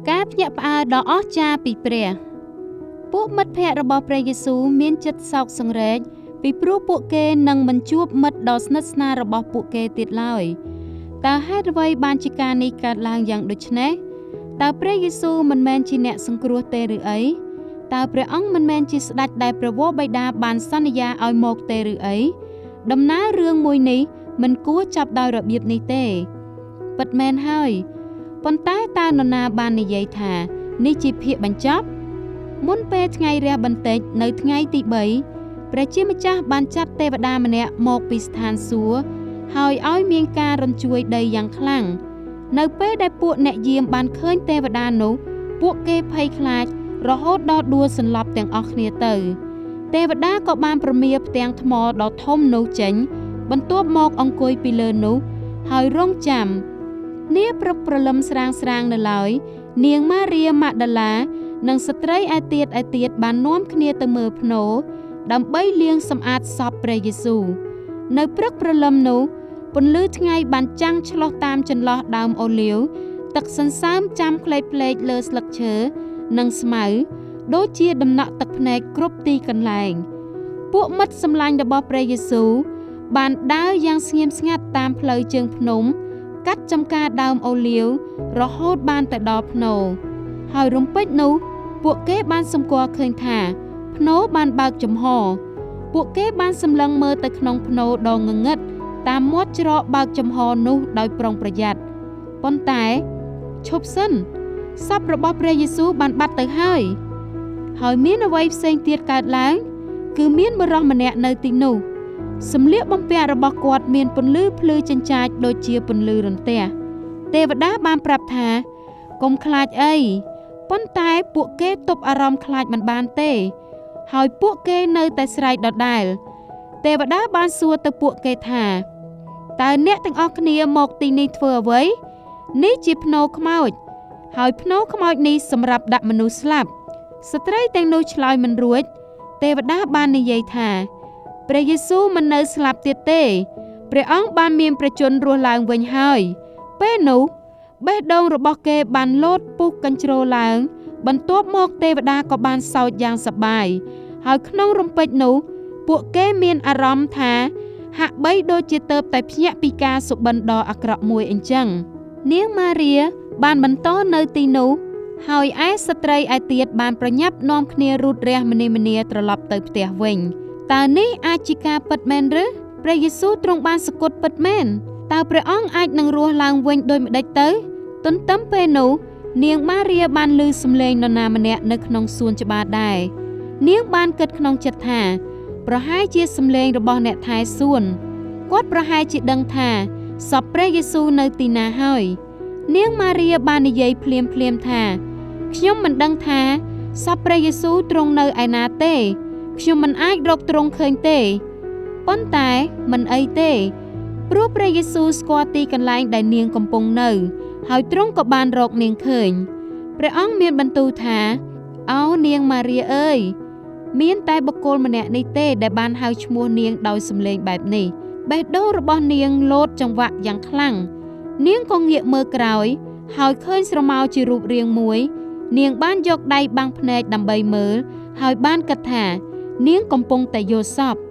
ការភ្ញាក់ផ្អើលដ៏អស្ចារ្យពីព្រះពួកមិត្តភក្តិរបស់ព្រះយេស៊ូវមានចិត្តសោកសង្រេងពីព្រោះពួកគេនឹងមិនជួបមិត្តដ៏ស្និទ្ធស្នាលរបស់ពួកគេទៀតឡើយតើហេតុអ្វីបានជាការនេះកើតឡើងយ៉ាងដូចនេះតើព្រះយេស៊ូវមិនមែនជាអ្នកសង្គ្រោះទេឬអីតើព្រះអង្គមិនមែនជាស្ដេចដែលព្រះវរបិតាបានសន្យាឲ្យមកទេឬអីដំណើររឿងមួយនេះមិនគួរចាប់ដោយរបៀបនេះទេពិតមែនហើយប៉ុន្តែតើនរណាបាននិយាយថានេះជាភាគបញ្ចប់មុនពេលថ្ងៃរះបន្តិចនៅថ្ងៃទី3ព្រះជាម្ចាស់បានចាត់ទេវតាម្នាក់មកពីស្ថានសួគ៌ហើយឲ្យមានការរញ្ជួយដីយ៉ាងខ្លាំងនៅពេលដែលពួកអ្នកយាមបានឃើញទេវតានោះពួកគេភ័យខ្លាចរហូតដល់ដួលសន្លប់ទាំងអស់គ្នាទៅទេវតាក៏បានប្រមៀលផ្ទាំងថ្មដ៏ធំនោះចេញបន្ទាប់មកអង្គុយពីលើនោះហើយរងចាំនាព្រឹកព្រលឹមស្រាងៗនៅឡើយនាងម៉ារីម៉ាដាឡានិងស្ត្រីឯទៀតបាននាំគ្នាទៅមើលផ្នូរដើម្បីលាងសម្អាតសពព្រះយេស៊ូវនៅព្រឹកព្រលឹមនោះពន្លឺថ្ងៃបានចាំងឆ្លុះតាមចន្លោះដើមអូលីវទឹកសន្សើមចាំផ្លេកៗលើស្លឹកឈើនិងស្មៅដូចជាដំណក់ទឹកភ្នែកគ្រប់ទីកន្លែងពួកមិត្តសម្លាញ់របស់ព្រះយេស៊ូវបានដើរយ៉ាងស្ងៀមស្ងាត់តាមផ្លូវជើងភ្នំកាត់ចំការដើមអូលីវរហូតបានទៅដល់ផ្នូរហើយរំពេចនោះពួកគេបានសម្គាល់ឃើញថាផ្នូរបានបើកចំហពួកគេបានសម្លឹងមើលទៅក្នុងផ្នូរដ៏ងងឹតតាមមាត់ច្រកបើកចំហនោះដោយប្រុងប្រយ័ត្នប៉ុន្តែឈប់សិនសពរបស់ព្រះយេស៊ូវបានបាត់ទៅហើយហើយមានអ្វីផ្សេងទៀតកើតឡើងគឺមានបុរសម្នាក់នៅទីនោះសម្លៀកបំពាក់របស់គាត់មានពន្លឺភ្លឺចិញ្ចាចដូចជាពន្លឺរន្ទះទេវតាបានប្រាប់ថាកុំខ្លាចអីប៉ុន្តែពួកគេទប់អារម្មណ៍ខ្លាចមិនបានទេហើយពួកគេនៅតែស្រែកដដែលទេវតាបានសួរទៅពួកគេថាតើអ្នកទាំងអស់គ្នាមកទីនេះធ្វើអ្វីនេះជាផ្នូរខ្មោចហើយផ្នូរខ្មោចនេះសម្រាប់ដាក់មនុស្សស្លាប់ស្ត្រីទាំងនោះឆ្លើយមិនរួចទេវតាបាននិយាយថាព្រះយេស៊ូវមិននៅស្លាប់ទៀតទេព្រះអង្គបានមានព្រះជន្មរស់ឡើងវិញហើយពេលនោះបេះដូងរបស់គេបានលោតពុះកញ្ជ្រោលឡើងបន្ទាប់មកទេវតាក៏បានសោចយ៉ាងសប្បាយហើយក្នុងរំពេចនោះពួកគេមានអារម្មណ៍ថាហាក់បីដូចជាទៅតែភ្ញាក់ពីការសុបិនដ៏អាក្រក់មួយអញ្ចឹងនាងម៉ារីបានបន្តនៅទីនោះហើយឯស្ត្រីឯទៀតបានប្រញាប់នាំគ្នារូតរះម្នាក់ៗត្រឡប់ទៅផ្ទះវិញតើនេះអាចជាការពិតមែនឬព្រះយេស៊ូវទ្រង់បានសុគតពិតមែនតើព្រះអង្គអាចនឹងរស់ឡើងវិញដូចម្តេចទៅទន្ទឹមពេលនោះនាងម៉ារីបានឮសំឡេងនរណាម្នាក់នៅក្នុងសួនច្បារដែរនាងបានគិតក្នុងចិត្តថាប្រហែលជាសំឡេងរបស់អ្នកថែសួនគាត់ប្រហែលជាដឹងថាសពព្រះយេស៊ូវនៅទីណាហើយនាងម៉ារីបាននិយាយភ្លាមៗថាខ្ញុំមិនដឹងថាសពព្រះយេស៊ូវទ្រង់នៅឯណាទេខ្ញុំមិនអាចរកទ្រង់ឃើញទេប៉ុន្តែមិនអីទេព្រោះព្រះយេស៊ូវស្គាល់ទីកន្លែងដែលនាងកំពុងនៅហើយទ្រង់ក៏បានរកនាងឃើញព្រះអង្គមានបន្ទូលថាអោនាងម៉ារីអើយមានតែបុគ្គលម្នាក់នេះទេដែលបានហៅឈ្មោះនាងដោយសំឡេងបែបនេះបេះដូងរបស់នាងលោតចង្វាក់យ៉ាងខ្លាំងនាងក៏ងាកមើលក្រោយហើយឃើញស្រមោលជារូបរាងមួយនាងបានយកដៃបាំងភ្នែកដើម្បីមើលហើយបានគិតថានាងកំពុងតែយល់សប្តិ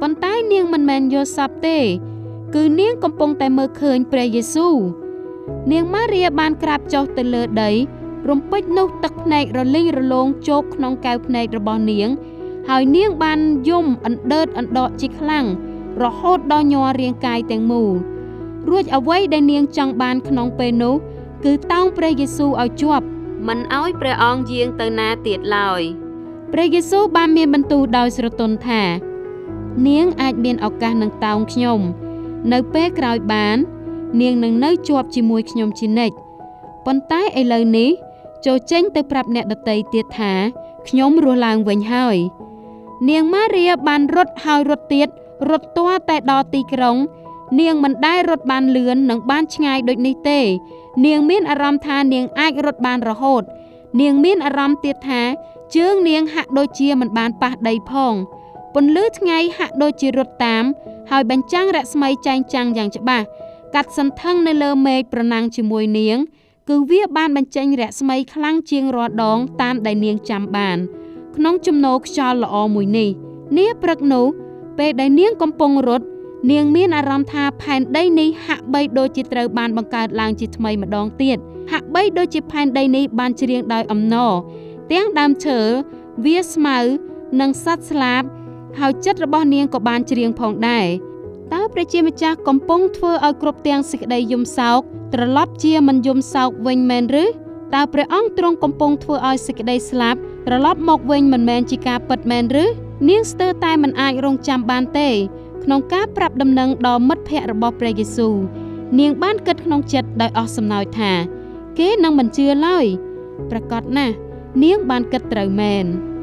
ប៉ុន្តែនាងមិនមែនយល់សប្តិទេគឺនាងកំពុងតែមើលឃើញព្រះយេស៊ូវនាងម៉ារីបានក្រាបចុះទៅលើដីរំពេចនោះទឹកភ្នែករលីងរលោងជោកក្នុងកែវភ្នែករបស់នាងហើយនាងបានយំអណ្ដើតអណ្ដកជាខ្លាំងរហូតដល់ញ័ររាងកាយទាំងមូលរួចអ្វីដែលនាងចង់បានក្នុងពេលនោះគឺតោងព្រះយេស៊ូវឲ្យជាប់មិនឲ្យព្រះអង្គយាងទៅណាទៀតឡើយព្រះយេស៊ូវបានមានបន្ទូលដោយស្រទន់ថានាងអាចមានឱកាសនឹងតោងខ្ញុំនៅពេលក្រោយបាននាងនឹងនៅជាប់ជាមួយខ្ញុំជានិច្ចប៉ុន្តែឥឡូវនេះចូលចេញទៅប្រាប់អ្នកដទៃទៀតថាខ្ញុំរស់ឡើងវិញហើយនាងម៉ារីបានរត់ហើយរត់ទៀតរត់ទាល់តែដល់ទីក្រុងនាងមិនដែលរត់បានលឿននិងបានឆ្ងាយដូចនេះទេនាងមានអារម្មណ៍ថានាងអាចរត់បានរហូតនាងមានអារម្មណ៍ទៀតថាជើងនាងហាក់ដូចជាមិនបានប៉ះដីផងពន្លឺថ្ងៃហាក់ដូចជារត់តាមហើយបញ្ចាំងរស្មីចែងចាំងយ៉ាងច្បាស់កាត់សន្ធឹងនៅលើមេឃប្រណាំងជាមួយនាង គឺវាបានបញ្ចេញរស្មីខ្លាំងជាងរាល់ដងតាមដែលនាងចាំបាន ក្នុងចំណូលខ្យល់ល្អមួយនេះ នាព្រឹកនោះ ពេលដែលនាងកំពុងរត់ នាងមានអារម្មណ៍ថាផែនដីនេះហាក់បីដូចជាត្រូវបានបង្កើតឡើងជាថ្មីម្ដងទៀត ហាក់បីដូចជាផែនដីនេះបានច្រៀងដោយអំណរទាំងដើមឈើ វាស្មៅ និងសត្វស្លាប ហើយចិត្តរបស់នាងក៏បានច្រៀងផងដែរ តើព្រះជាម្ចាស់កំពុងធ្វើឲ្យគ្រប់ទាំងសេចក្តីយំសោកត្រឡប់ជាមិនយំសោកវិញមែនឬ តើព្រះអង្គទ្រង់កំពុងធ្វើឲ្យសេចក្តីស្លាប់ត្រឡប់មកវិញមិនមែនជាការពិតមែនឬ នាងស្ទើរតែមិនអាចរងចាំបានទេ ក្នុងការប្រាប់ដំណឹងដល់មិត្តភក្តិរបស់ព្រះយេស៊ូវ នាងបានគិតក្នុងចិត្តដោយអស់សំណោចថា គេនឹងមិនជឿឡើយ ប្រាកដណាស់ នាងបានគិតត្រូវមែន។